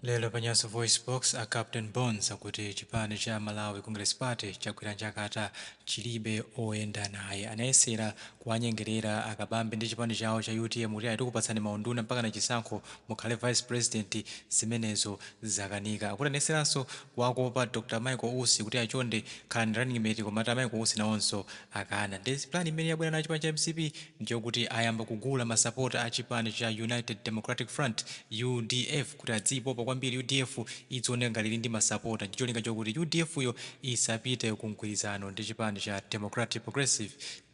Lero pa Nyasa VoiceBox, a Captain Bones akuti chipani cha Malawi Congress Party chagwira njakata, chilibe oyenda naye. Anayesera kuwanyengerera a Kabambe ndi chipani chawo cha UTM kuti ayi, tikupatsani maunduna mpaka na chisankho mukhale vice president, zimenezo zakanika. Akuti anayeseranso kuwakopa Dr Michael Usi kuti achonde khalani running mate, koma a Michael Usi nawonso akana. Ndi plan imene yabwera nayo chipani cha MCP ndiyokuti ayamba kugula masapota a chipani cha United Democratic Front, UDF, kuti adziyipopa kwambiri UDF, idzioneka ngati ili ndi masapota, ndi cholinga chokuti UDF yo isapite ku mgwirizano ndi chipani cha Democratic Progressive,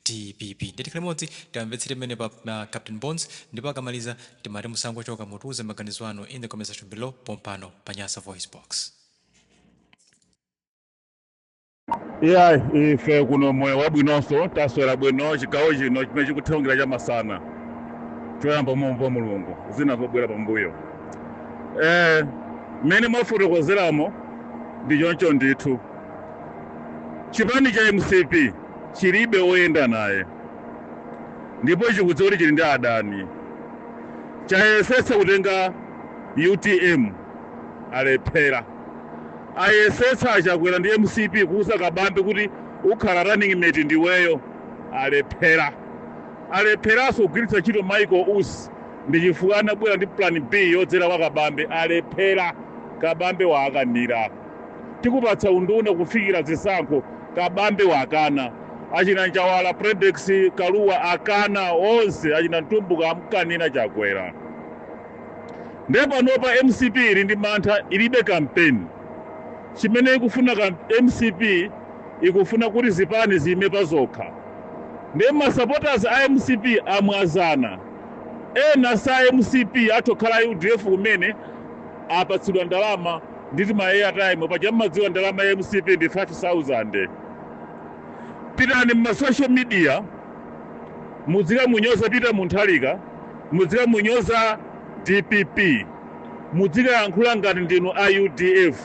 DPP. Ndiye limodzi timvetsere mmene pa Captain Bones, ndipo akamaliza timati musangochoka, mutiuze maganizo anu in the comment section below pompano pa Nyasa Voice Box. Iya, ife kuno moyo wabwinonso, taswera bwino. Chigawo chino chimene chikuthawungira chamasana, choyamba momva Mulungu, zina zobwera pambuyo. Mmene mwafotokozeramo ndi choncho ndithu. Chipani cha MCP chilibe woyenda naye, ndipo chikudziwa kuti chili ndi adani. Chayesetsa kutenga UTM, alephera. Ayesetsa aChakwera ndi MCP kuuza Kabambe kuti ukhala running mate ndiweyo, alephera. Alepheranso kugwiritsa ntchito Michael Usi, ndi chifukwa anabwera ndi plan B yodzera kwa Kabambe. Alephera, Kabambe waakanira. Tikupatsa unduna kufikira zisankho, Kabambe wakana. Achina Njawala, Predex, Kaluwa akana onse, achina Mtumbuka amkanina Chakwera. Ndiye panopa MCP ili ndi mantha, ilibe kampeni. Chimene ikufuna MCP ikufuna kuti zipani ziyime pa zokha. Ndiye masupporters a MCP amwazana. Ena sa MCP, atokhala UDF kumene, apatsidwa ndalama nditi ma airtime. Paja mmadziwa ndalama ya MCP ndi 5000. Pitani mma social media, muzikamunyoza Peter Mutharika, muzikamunyoza DPP, muzikayankhula ngati ndinu a UDF.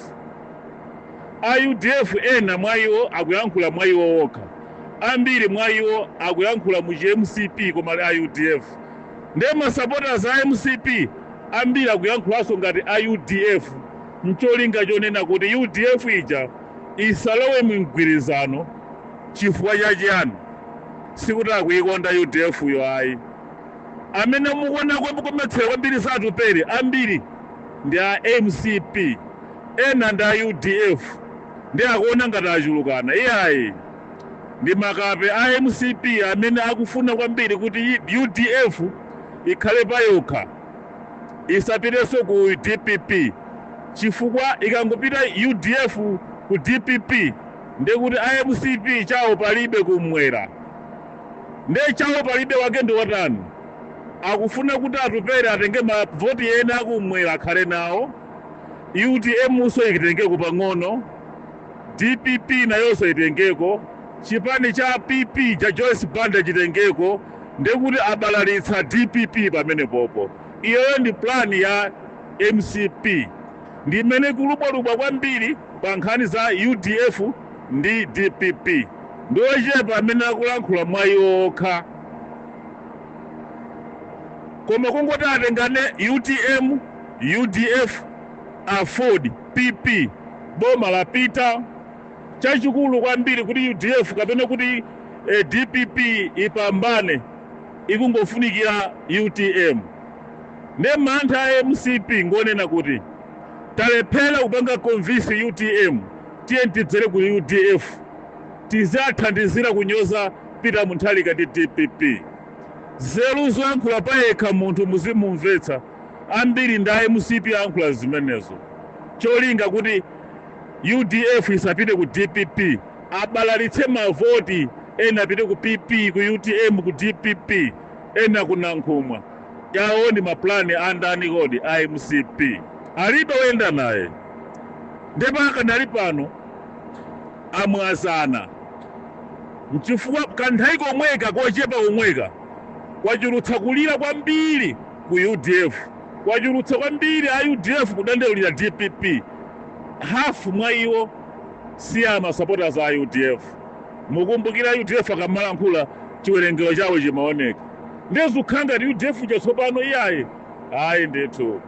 A UDF ena mwa iwo akuyankhula mwa iwo okha, ambiri mwa iwo akuyankhula mu MCP koma ali a UDF. Ndiye masupporters a MCP ambiri akuyankhulanso ngati a UDF, mcholinga chonena kuti UDF ija isalowe mu mgwirizano. Chifukwa chachiyani? Sikuti akuikonda UDF yo, ayi. Amene mukuona mukometsera kwambiri za Atupele, ambiri ndi a MCP, ena ndi a UDF, ndi akuona ngati achulukana. Iyayi, ndi makape a MCP amene akufuna kwambiri kuti UDF ikhale payokha, isapitenso ku DPP, chifukwa ikangopita UDF ku DPP, ndekuti a MCP chawo palibe kumwera. Nde chawo palibe wake ndi watani? Akufuna kuti Atupele atenge mavoti ena akumwera akhale nawo, UTM so itengeko pang'ono, DPP nayonso itengeko, chipani cha PP cha Joyce Banda chitengeko, ndekuti abalalitsa DPP pamene popo. Iyoyo ndi plan ya MCP, ndi imene ikulubwalubwa kwambiri pa nkhani za UDF ndi DPP. Ndi ochepa amene akulankhula mwa iwo okha, koma kungoti atengane UTM, UDF, AFORD, PP, boma lapita. Chachikulu kwambiri kuti UDF kapena kuti DPP ipambane, ikungofunikira UTM. Ne mantha a MCP ngonena kuti talephera kupanga convince UTM, tiye tidzere ku UDF, tizathandizira kunyoza Peter Mutharika ndi DPP. Zeru zoyankhula payekha munthu muzimumvetsa. Ambiri ndi a MCP ayankhula zimenezo, cholinga kuti UDF isapite ku DPP, abalalitse mavoti, ena apite ku PP, ku UTM, ku DPP, ena ku Nankhumwa. Yawo ndi maplani a ndani kodi? A MCP. Alibe woyenda naye. Ndipo akanali pano amwazana, mchifukwa kanthawi komweka kochepa komweka kwachulutsa kulira kwambiri ku UDF, kwachulutsa kwambiri a UDF kudandaulira DPP. Hafu mwa iwo si ama supporters a UDF. Mukumbukira UDF akamalankhula chiwerengero chawo chimaoneka. Ndezukhala ngati UDF chatsopano? Iyayi, ayi ndithu.